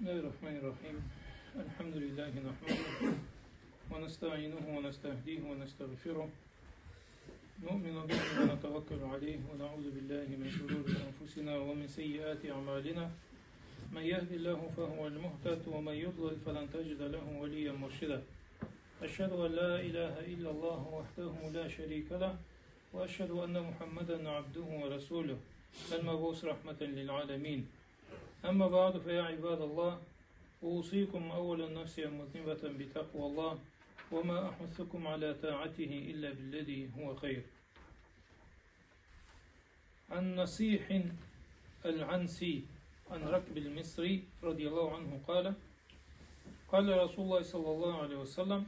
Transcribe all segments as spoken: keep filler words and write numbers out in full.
بسم الله الرحمن الرحيم. الحمد لله نحمده ونستعينه ونستهديه ونستغفره. نؤمن به ونتوكل عليه ونعوذ بالله من شرور أنفسنا ومن سيئات أعمالنا. من يهد الله فهو المهتد ومن يضلل فلن تجد له وليا مرشدا. أشهد أن لا إله إلا الله وحده لا شريك له وأشهد أن محمدا عبده ورسوله المبعوث رحمة للعالمين. أما بعد، فيا عباد الله، أوصيكم أولا نفسي المذنبة بتقوى الله، وما أحثكم على طاعته إلا بالذي هو خير. عن نصيح العنسي عن ركب المصري رضي الله عنه قال: قال رسول الله صلى الله عليه وسلم,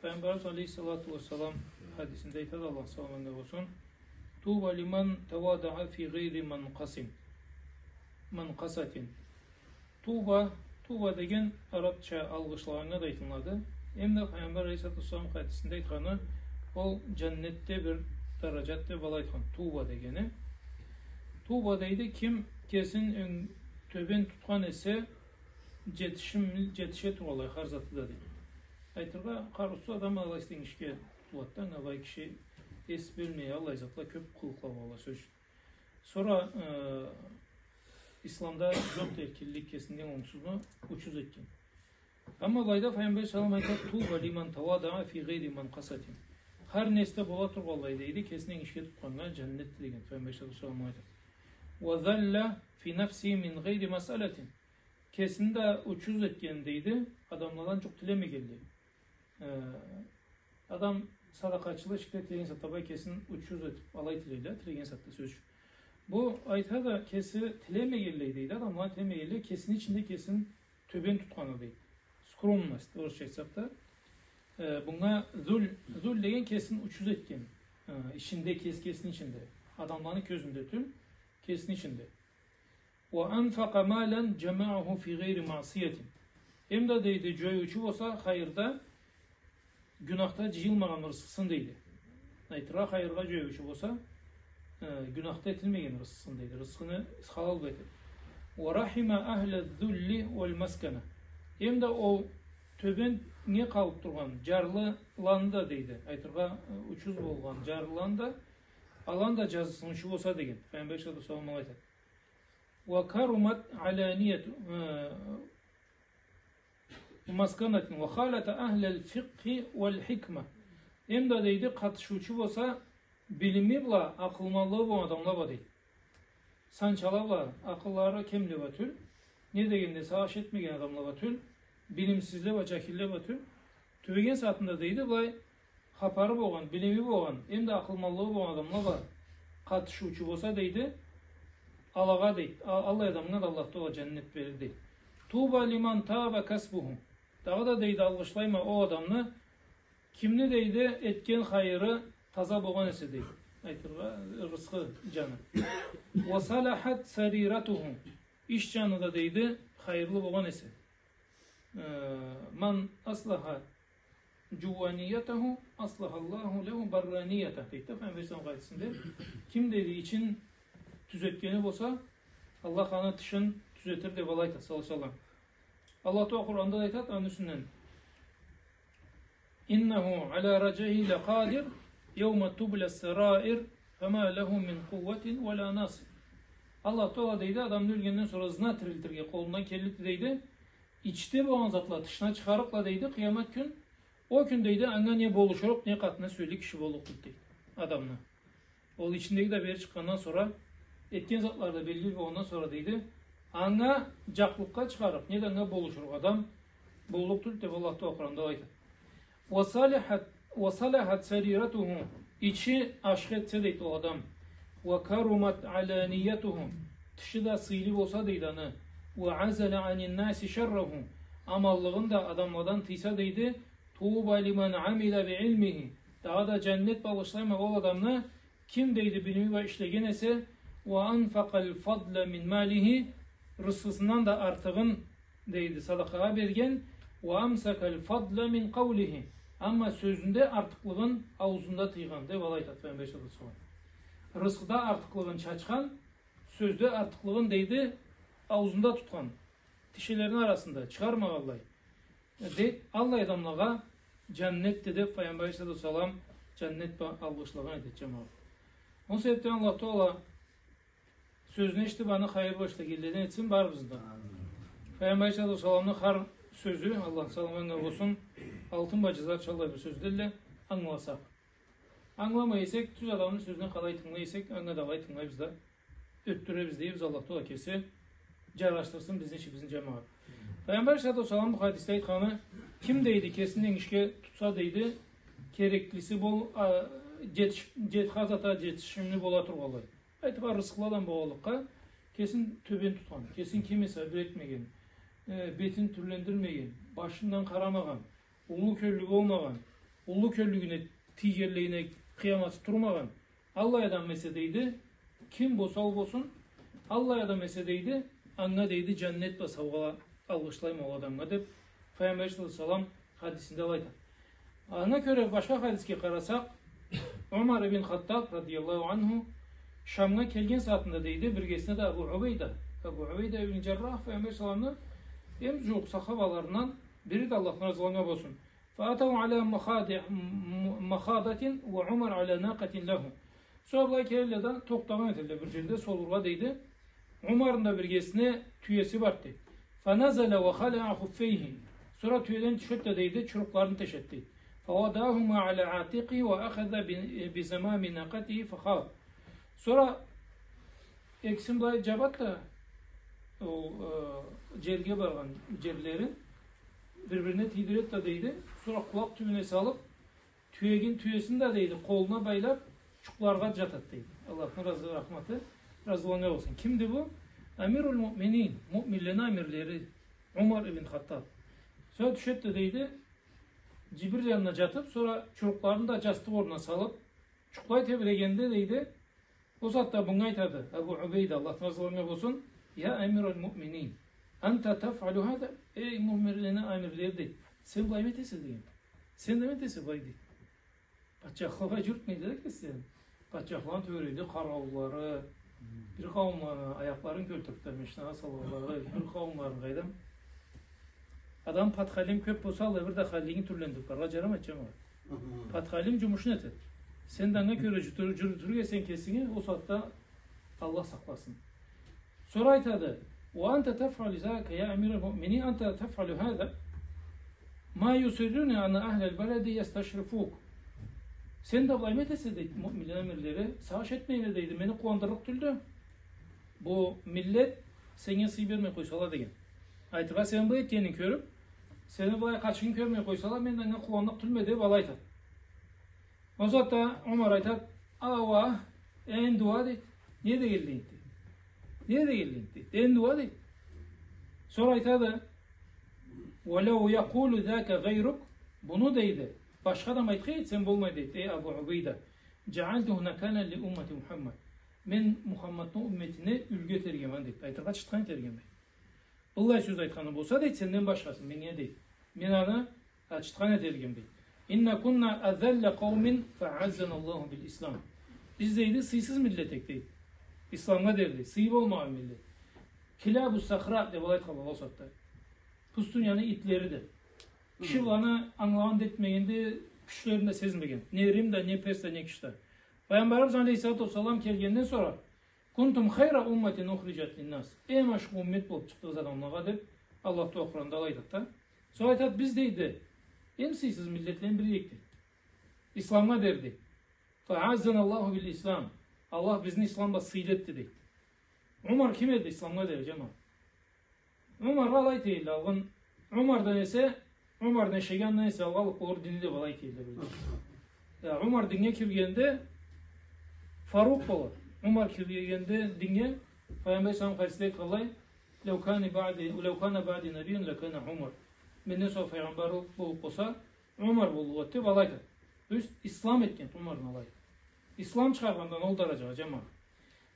Пайгъамбарыбыз алейхиссалату уассалам хадисинде айтады, Аллах саламы анга болсун: طوبى لمن تواضع في غير منقص، منقصة. Туба, туба деген арабча алгъышлагъаннга да айтылады. Эм да Пайгъамбар алейхиссалату уассалам хадисинде айтханы, ол джаннетде бир дараджат деб алай айтхан, туба дегени. Туба, дейди, ким кесин ён-, тёбен тутхан эсе, джетишим-, джетише тургъанлай хар заты да, дейди. Айтыргъа, къарыусуз адам алай эсден ишге тутулады да, алай киши эс бёлмей, аллай затла кёб къылыкъла болады, сёз ючюн. Сора, э, исламда джокъду эркинлик кесинден онгсузну учуз этген. Амма былайда Пайгъамбар саллаллаху алейхи ва саллам айтады: طوبى لمن تواضع في غير منقصة. Хар несде бола тургъанлай, дейди, кесинден ишге тутханнга джаннет деген Пайгъамбар саллаллаху алейхи ва саллам айтады. وذل في نفسه من غير مسألة. Кесин да учуз этген, дейди, адамладан джукъ тилемегенлей. Э, адам садакъачыла ишикде тилеген сагъатда былай кесин учуз этиб, алай тилейле, тилеген сагъатда, сёз ючюн. Бу айтады, кеси тилемегенлей, дейди, адамладан тилемегенлей, кесини ичинде кесин тёбен тутханы, дейди. Скромность, орусча айтсакъ да. Э, бунга зуль, зуль деген кесин учуз этген. Э, ичинде, кес-, кесини ичинде. Адамланы кёзюнде тюл, кесини ичинде. وأنفق مالا جمعه في غير معصية. Эм да, дейди, джоюучу болса хайырда, гюнахда джыйылмагъан рысхысын, дейди. Айтыргъа, хайыргъа джоюучу болса, э, гюнахда этилмеген рысхысын, дейди. Рысхыны халал бла этеди. ورحم أهل الذل والمسكنة. Эм да ол тёбеннге къалыб тургъан джарлыланы да, дейди. Айтыргъа, э, учуз болгъан джарлыланы да, аланы да джазыкъсыныучу болса, деген. Пайгъамбар саллаллаху алейхи ва саллам айтады. وكرمت علانيته، э, مسكنة وخالط أهل الفقه والحكمة. Эм да, дейди, къатышыучу болса, билими бла акъылманлыгъы болгъан адамла бла, дейди. Санчала бла акъыллары кемле бла тюл, не дегенде сагъыш этмеген адамла бла тюл, билимсизле бла, джахилле бла тюл. Тюбеген сагъатында, дейди, былай хапары болгъан, билими болгъан, эм да акъылманлыгъы болгъан адамла бла къатышыучу болса, дейди, алагъа, дейди, а-, аллай адамгъа да Аллах Тагъала джаннет берир, дейди. طوبى لمن طاب كسبه. Дагъыда, дейди, алгъышлайма ол адамны, кимни, дейди, этген хайыры таза болгъан эсе, дейди. Айтыргъа, рысхы джаны. وصلحت سريرته. Иш джаны да, дейди, хайырлы болгъан эсе. Э, من أصلح جوانيته أصلح الله له برانيته, дейди да Пайгъамбар саллаллаху алейхи ва саллам хадисинде. Ким, дейди, ичин тюзетгени болса, Аллах аны тышын тюзетир, деб алай айтады, саллаллаху алейхи ва саллам. Аллах Тагъала Къуранда да айтады аны юсюнден: إنه على رجعه لقادر يوم تبلى السرائر فما له من قوة ولا ناصر. Аллах Тагъала, дейди, адамны ёлгенден сора ызына тирилтирге къолундан келликди, дейди. Ичде болгъан затла тышына чыгъарыкъла, дейди, къыямат кюн. Ол кюн, дейди, анга не болушурукъ, не къатына сюелик киши боллукъ тюлдю, дейди, адамны. Ол ичиндеги да бери чыкъгъандан сора, этген затлары да белгили болгъандан сора, дейди, анга джакълыкъгъа чыгъарыкъ, не да анга болушурукъ адам боллукъ тюлдю, деб Аллах Тагъала Къуранда айтады. وصلحت، وصلحت سريرته, ичи ашхы этсе, дейди, ол адам. وكرمت علانيته, тышы да сыйлы болса, дейди, аны. وعزل عن الناس شره, аманлыгъын да адамладан тыйса, дейди. طوبى لمن عمل بعلمه. Дагъыда джаннет бла алгъышлайма ол адамны, ким, дейди, билими бла ишлеген эсе, وأنفق الفضل من ماله, рысхысындан да артыгъын, дейди, садакъагъа берген, وأمسك الفضل من قوله, амма сёзюнде артыкълыгъын аузунда тыйгъан, деб алай айтады Пайгъамбар саллаллаху алейхи ва саллам. Рысхыда артыкълыгъын чачхан, сёзде артыкълыгъын, дейди, аузунда тутхан. тишилерини арасында чыгъармагъанлай, э, дейди, аллай адамлагъа джаннетди деб, Пайгъамбар алейхиссалату уассалам джаннет бла алгъышлагъан этеди, джамагъат. Ол себебден Аллах Тагъала сёзню эшитиб, аны хайыр бла ишлегенледен этсин барыбызны да. Амин. Пайгъамбар алейхиссалату уассаламны хар сёзю, Аллахны саламы анга болсун, алтын бла джазарча аллай бир сёз дейле, ангыласакъ. Ангыламай эсек, тюз адамны сёзюне къалай тынгылай эсек, анга да алай тынгылайбыз да, ётдюребиз дейбиз, Аллах Тагъала кеси джарашдырсын бизни ишибизни, джамагъат. Пайгъамбар алейхиссалату уассалам бу хадисде айтханы, ким дейди, кесин энгишге тутса дейди, кереклиси бол, а, джетиш-, джет-, хар затха джетишимли бола тургъанлай. Айтыб, рысхылы адам болгъанлыкъгъа, кесин тёбен тутхан, кесин ким эсе бир этмеген, э, бетин тюрлендирмеген, башындан къарамагъан, уллу кёллю болмагъан, уллу кёллюгюне тийгенлейине къыяматы турмагъан, аллай адам эсе дейди, ким болса ол болсун, аллай адам эсе дейди, анга дейди, джаннет бла саугъа алгъышлайма ол адамгъа деб, Пайгъамбар алейхиссалату уассалам хадисинде алай айтады. Анга кёре башха хадисге къарасакъ, Умар ибн Хаттаб радияллаху анху Шамгъа келген сагъатында дейди, биргесине да Абу Убейда, Абу Убейда ибн Джаррах, Пайгъамбар алейхиссаламны эм джууукъ сахабаларындан бириди, Аллахдан разы болсун. فأتوا على مخاض-، م-، مخاضة وعمر على ناقة له. Сора былай келелле да, тохтагъан этелле бир джерде солургъа дейди. Умарны да биргесине тюеси барды. فنزل وخلع خفيه. Сора тюеден тюшеди да дейди, чурукъларын тешеди. فوضعهما على عاتقه وأخذ ب-، بزمام ناقته فخاض. Сора экисин былай джабады да, ол, э, джерге баргъан джерлерин бир-бирине тийдиреди да дейди. Сора къулакъ тюбюне салыб, тюегин, тюесин да дейди, къолуна байлаб, джукъларгъа джатады дейди. Аллахны разы, рахматы, разылыгъы анга болсун. Кимди бу? Амируль муъминин, муъминлени амирлери, Умар ибн Хаттаб. Сора тюшеди да дейди, джибир джанына джатыб, сора чурукъларын да джастыкъ орнуна салыб, джукълай тебирегенде дейди, ол сагъатда мынга айтады Абу Убейда, Аллахдан разы болсун: «Я амираль муъминин, анта тафъалю хаза?» Эй, муъминлени амирлери, дейди. Сен былаймы этесе деген. Сен да мы этесе былай, дейди. Патчахла былай джюрютмейди да кеси. Патчахланы тёгерегинде къараууллары, бир къауумланы аякъларын кёлтюрюб да машинагъа салгъанлары, бир къауумланы, къайдам. Адам подхалим кёб болса, алай бир да халигин тюрлендириб барыргъа джарамайды, джамагъат. Подхалим джумушун этеди. Сен да анга кёре джюрютюр-, джюрютюрге сен кесинги, ол сагъатда Аллах сакъласын. Сора айтады: «Ва анта тафъалу заза, я амираль муъминин, анта тафъалу хаза, ма юсирруна анна ахлаль балади ясташрифук». Сен да былаймы этесе, дейди, муъминлени амирлери, сагъыш этмейле, дейди, мени къууандырлыкъ тюлдю. Бу миллет сеннге сый бермей къойсала деген. Айтыргъа, сен былай этгенинги кёрюб, сени былай къачынгы кёрмей къойсала, мен анга къууанныкъ тюлме, деб алай айтады. Ол сагъатда Умар айтады: «Ава, энди уа», дейди. «Не дегенлигинг?» дейди. «Не дегенлигинг?» дейди. «Энди уа», дейди. Сора айтады: «Ва лау якъулу зака гъайрук». Муну, дейди, башха адам айтхан эди, сен болмай, дейди, эй Абу Убейда. «Джаалтуху накалан ли уммати Мухаммад». Мен Мухаммадны умметине юлгю этер эдим, дейди. Айтыргъа, чыртхан этер эдим, дейди. Быллай сёз айтханы болса, дейди, сенден башхасы, меннге, дейди, мен аны, а, чыртхан этер эдим, дейди. «Инна кунна азалла къаумин фа аъаззана Аллаху биль ислам». Биз, дейди, сыйсыз миллет эдик, дейди. Исламгъа дери, дейди, сыйы болмагъан миллет. «Килабу сахра», деб алай айтханла ол сагъатда. Пустыняны итлери деб. Киши быланы ангылагъан да этмегенди, кючлерин да сезмеген. Не Рим да, не Перс да, не киши да. Пайгъамбарыбыз алейхиссалату уассалам келгенден сора: «Кунтум хайра умматин ухриджат линнас». Эм ашхы уммет болуб чыкъдыгъыз адамлагъа, деб Аллах Тагъала Къуранда алай айтады да. Сора айтады: биз, дейди, эм сыйсыз миллетлени бири эдик, дейди. Исламгъа дери, дейди. «Фа аъаззана Аллаху биль ислам». Аллах бизни Ислам бла сыйлы этди, дейди. Умар ким эди Исламгъа дери, джамагъат? Умаргъа алай айталла алгъын. Умардан эсе, Умардан эсе, алгъанлыкъ болур дини деб алай айталла. Я, Умар динге киргенде Фарукъ болур. Умар киргенде динге, Пайгъамбар алейхиссалам хадисде айтханлай: «Лау кана баъди, лау кана баъди набийюн лакана Умар». Менден сора файгъамбар болуб болса, Умар боллукъ эди деб алай айтады. То есть, ислам этген Умарны алай. Ислам чыгъаргъандан ол даражагъа, джамагъат.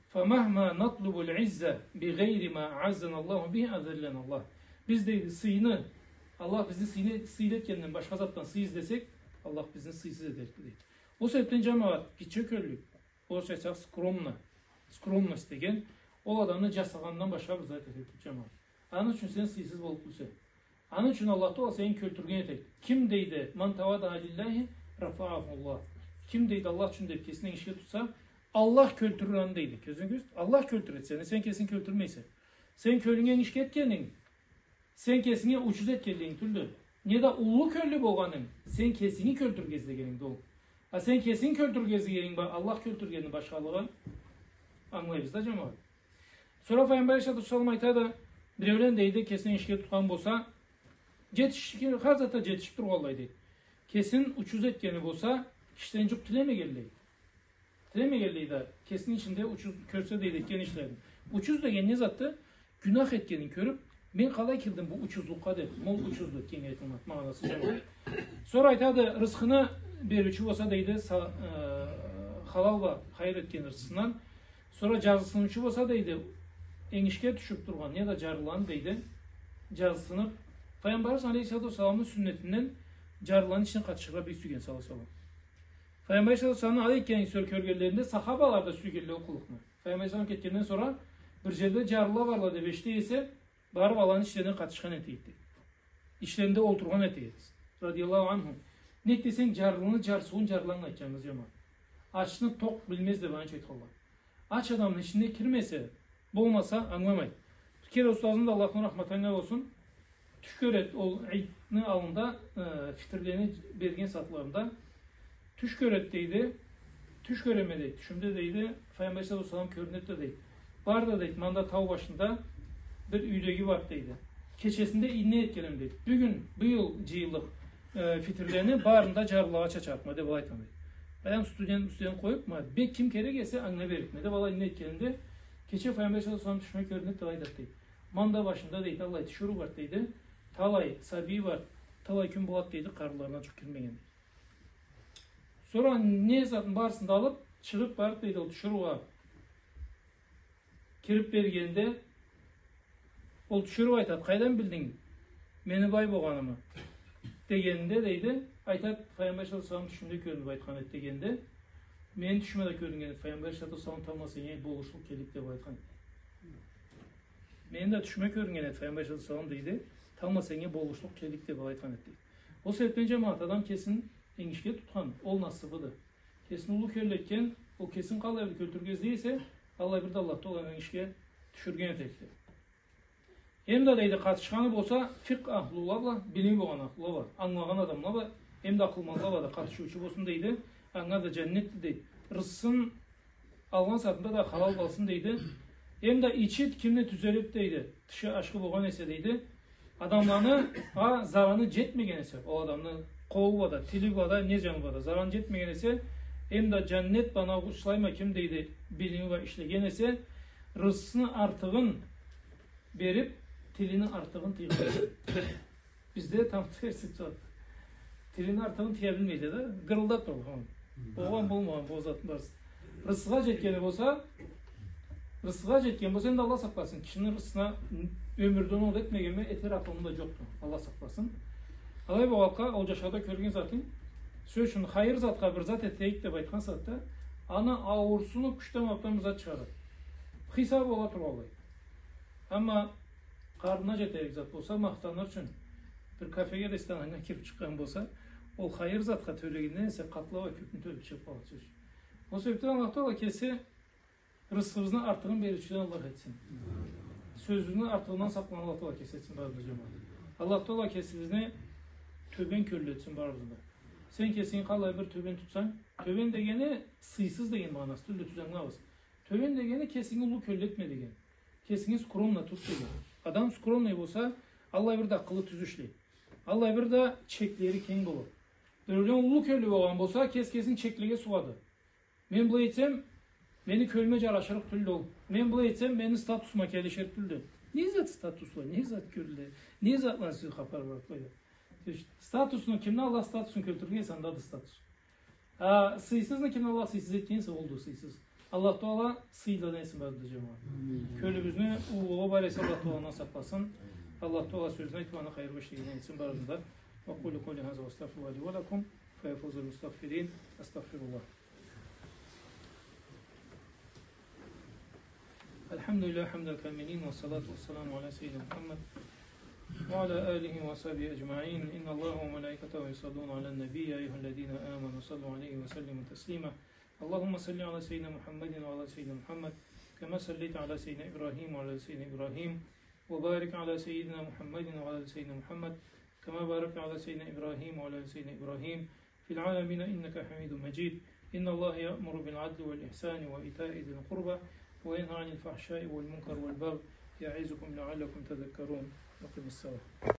«Фа махма натлубуль изза би гъайри ма аъаззана Аллаху бихи азаллана Аллах». Биз, дейди, сыйны, Аллах бизни сыйны, сыйлы этгенден башха затдан сый излесек, Аллах бизни сыйсыз этерикди, дейди. Ол себебден, джамагъат, гитче кёллюк, орусча айтсакъ, скромно, скромность деген, ол адамны джасагъандан башха бир зат этеди, джамагъат. Аны ючюн сен сыйсыз болуп келесе. Аны ючюн Аллах Тагъала сени кёлтюрген этеди. Ким, дейди, «Ман тавадаъа лиллахи рафаъаху Аллах». Ким, дейди, Аллах ючюн деп кесин энгишге тутса, Аллах кёлтюрюр аны, дейди. Кёзюнг кёз-, Аллах кёлтюреди сени, сен кесинги кёлтюрмейсе. Сен кёлюнгю энгишге этгенинг, сен кесинги учуз этгенлигинг тюлдю. Неда уллу кёллю болгъанынг, сен кесинги кёлтюрюрге излегенинг да ол. А сен кесинги кёлтюрюрге излегенинг бла Аллах кёлтюргенни башхалыгъы, ангылайбыз да, джамагъат. Сора Файгъамбар алейхиссалату уассалам айтады, биреулен, дейди, кесин энгишге тутхан болса, джетиш-, хар затда джетишип тургъанлай, дейди. Кесин учуз этгени болса, кишиден джукъ тилемегенлей. Тилемегенлей да, кесини ичинде учуз кёрсе, дейди, этген ишлерин. Учуз деген не затды? Гюнах этгенин кёрюп, мен къалай кирдим бу учузлукъгъа деп, ма ол учузду, кенгирекден айтмагъа да сыйынаб. Сора айтады, рысхыны бериучю болса, дейди, са-, э, халал бла хайыр этген рысхысындан. Сора джарсыныучу болса, дейди, энгишге тюшюп тургъан, неда джарлыланы, дейди, джарсынып, Файгъамбарыбыз алейхиссалату уассаламны сюннетинден джарлыланы ичине къатышыргъа бек сюйген, саллаллаху алейхи уа саллам. Файгъамбар алейхиссалату уассаламны алай этгенин сора кёргенлеринде, сахабала да сюйгенле ол къылыкъны. Файгъамбар алейхиссалам кетгенден сора бир джерде джарлыла барла деп эшите эсе, барып аланы ичлерине къатышхан этеди. Ичлеринде олтургъан этеди. Радияллаху анхум. Нек десенг, джарлыланы джарсыуун джарлыла ангылатханбыз, джамагъат. Ачны токъ билмез деп анча айтханла. Ач адамны ичине кирмесе, болмаса, ангыламайды. Бир кере устазым да, Аллахдан рахмат анга болсун, тюш кёреди ол, Идни аллында, э, фитирлени берген сагъатларында. Тюш кёреди, дейди. Тюш кёреме, дейди. Тюшюмде, дейди, Файгъамбар саллаллаху алейхи уа саллам кёрюнеди, дейди. Барды, дейди, мында тау башында бир юйдеги барды, дейди. Кечесинде ине этгенем, дейди. Бюгюн, быйыл джыйыллыкъ, э, фитирлени барын да джарлылагъа чачарыкъма деп алай айтхан, дейди. Баям студент, студент къоюп, ма, бек ким керек эсе, анга беририкме деп алай ине этгенинде, кече Файгъамбар саллаллаху алейхи уа саллам тюшюме кёрюнеди деп айтады, дейди. Мында башында, дейди, аллай тиширыу барды, дейди. Талай сабий барды, талай кюн болады, дейди, къарынларына джукъ кирмеген, дейди. Сора не затны барысын да алып, чыгъып барып, дейди, ол тиширыугъа кирип бергенде, ол тиширыу айтады, къайдан билдинг мени бай болгъанымы? Дегенинде, дейди, айтады, Файгъамбар саллаллаху алейхи уа саллам тюшюмде кёрюнюп айтхан эди дегенде, мени тюшюме да кёрюнген эди, Файгъамбар саллаллаху алейхи уа саллам, тамбла сеннге болушлукъ келлик деп айтхан эди. Мени да тюшюме кёрюнген эди, Файгъамбар саллаллаху алейхи уа саллам, дейди, тамбла сеннге болушлукъ келлик деп алай айтхан эди, дейди. Ол себепден, джамагъат, адам кесин энгишге тутхан, ол насыбыды. Кесин уллу кёллю этген, ол кесин къалай бир кёлтюрюрге излей эсе, аллай бир да Аллах Тагъала энгишге тюшюрген этеди. Эм да, дейди, къатышханы болса, фикъх ахлула бла, билими болгъан ахлула бла, ангылагъан адамла бла, эм да акъылманла бла да къатышыучу болсун, дейди, анга да джаннетди, дейди. Рысхысын алгъан сагъатында да халал болсун, дейди. Эм да ичи кимни тюзелип, дейди, тышы ашхы болгъан эсе, дейди, адамланы, а, зараны джетмеген эсе, ол адамны къолу бла да, тили бла да, не джаны бла да зараны джетмеген эсе, эм да джаннет бла ангышлайма ким, дейди, билими бла ишлеген эсе, рысхысыны артыгъын берип, тилини артыгъын тыйгъан. Бизде там терси чыгъады. Тилини артыгъын тыя билмейди да, гырылдап тура. Болгъан, болмагъан, бу затны барысы. Рысхыгъа джетгени болса, рысхыгъа джетген болса, энди Аллах сакъласын. Кишини рысхысына ёмюрде ол этмегенме, этер акъылым да джокъду. Аллах сакъласын. Алай болгъанлыкъгъа, ол джашауда кёрген затынг, сёз ючюн, хайыр затха бир зат этейик деп айтхан сагъатда, аны ауурсунуп, кючден, мапдан бир зат чыгъарады. Хисабы бола тургъанлай. Амма къарнына джетерик зат болса, махтаныр ючюн бир кафеге, рестораннга кирип чыкъгъан болса, ол хайыр затха тёлегенден эсе къатла бла кёпню тёлеп чыгъып къалады, сёз ючюн. Ол себепден Аллах Тагъала кеси рысхыбызны артыгъын бериучюден Аллах этсин. Сёзюбюзню артыгъындан сакъланнганладан Аллах Тагъала кеси этсин барыбызны да, джамагъат. Аллах Тагъала кесибизни тёбен кёллю этсин барыбызны да. Сен кесинги къалай бир тёбен тутсанг, тёбен дегени сыйсыз деген магъанасы тюлдю, тюз ангылабыз. Тёбен дегени кесинги уллу кёллю этме деген. Кесинги скромно тут деген. Адам скромный болса, аллай бир да акъылы тюз ишлей. Аллай бир да чеклери кенг болур. Биреулен уллу кёллю болгъан болса, кес-кесин чеклеге сугъады. Мен былай этсем, мени кёлюме джарашырыкъ тюлдю ол. Мен былай этсем, мени статусума келиширик тюлдю. Не зат статусла, не зат кёллю, не затладан сизге хапар бар, къой. Статусну кимни Аллах статусун кёлтюрген эсе, андады статус. А сыйсызны кимни Аллах сыйсыз этген эсе, олду сыйсыз. Аллах Тагъала сыйлыладан этсин барыбызны да, джамагъат. Кёлюбюзню уллулугъу бар эсе, Аллах Тагъала андан сакъласын. Аллах Тагъала сёзюн айтып, аны хайыр бла ишлегенден этсин барыбызны да. وأقول قولي هذا وأستغفر الله لي ولكم فيا فوز المستغفرين. أستغفر الله. الحمد لله حمد الكاملين، والصلاة والسلام على سيدنا محمد وعلى آله وصحبه أجمعين. إن الله وملائكته يصلون على النبي، يا أيها الذين آمنوا صلوا عليه وسلموا تسليما. اللهم صل على سيدنا محمد وعلى آل سيدنا محمد، كما صليت على سيدنا إبراهيم وعلى آل سيدنا إبراهيم، وبارك على سيدنا محمد وعلى آل سيدنا محمد، كما باركت على سيدنا إبراهيم وعلى آل سيدنا إبراهيم في العالمين إنك حميد مجيد. إن الله يأمر بالعدل والإحسان وإيتاء ذي القربى وينهى عن الفحشاء والمنكر والبغي يعظكم لعلكم تذكرون. أقم الصلاة.